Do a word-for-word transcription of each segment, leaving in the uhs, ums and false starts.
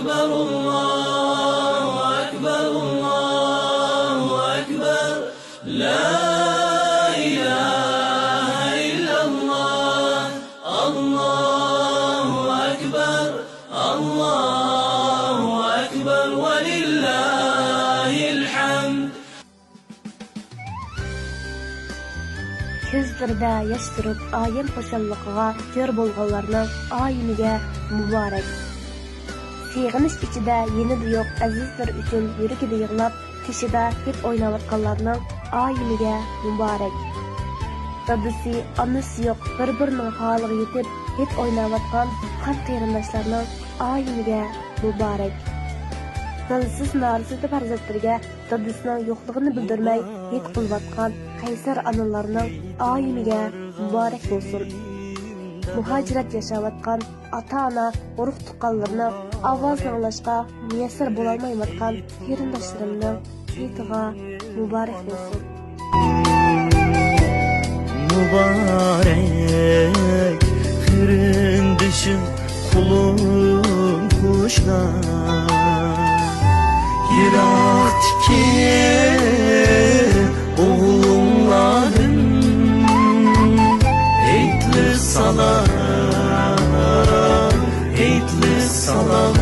أكبر، الله أكبر، الله أكبر. لا إله إلا الله. الله أكبر، الله أكبر، ولله الحمد. كۆزلىرىدە ياش تۇرۇپ، ئايەم خۇشاللىقىغا كۆر بولغانلارنىڭ ئايىمىگە مۇبارەك. سېغىنىش ئىچىدە يېنىدا يوق ئەزىزلىرى ئۈچۈن يۈرىكىدە يىغلاپ، تېشىدا ھىت ئويناۋاتقانلارنىڭ ئايىمىگە مۇبارەك. دادىسى، ئانىسى يوق بىر-بىرىنىڭ ھالىغا يېتىپ، ھىت ئويناۋاتقان قان قېرىنداشلارنىڭ ئايىمىگە مۇبارەك. دادىسىز نارەسىدە پەرزەنتلىرىگە دادىسىنىڭ يوقلۇقىنى بىلدۈرمەي ھېيت قىلىۋاتقان قەيسەر ئانىلارنىڭ ئايىمىگە مۇبارەك بولسۇن. مۇھاجىرەت ياشاۋاتقان ئاتا-ئانا، ئۇرۇق-تۇغقانلىرىنىڭ ئاۋازىنى ئاڭلاشقا مۇيەسسەر بولالمايۋاتقان قېرىنداشلىرىمنىڭ ھېيتىغا مۇبارەك بولسۇن. مۇبارەك قېرىندىشىم، قولۇم قوشنا، يىراقتىكى ئوغلۇڭلاردىن ھېيتلىق سالام، ھېيتلىق سالام.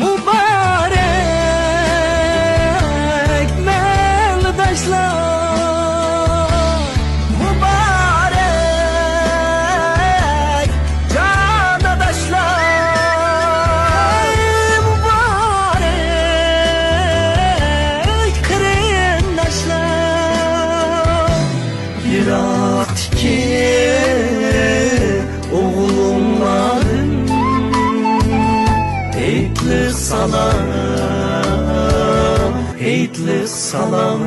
مۇبارەك مەلداشلار، مۇبارەك جان ئاداشلار، مۇبارەك قېرىنداشلار. يىراقتىكى ئوغلۇڭلاردىن ھېيتلىق سالام، ھېيتلىق سالام.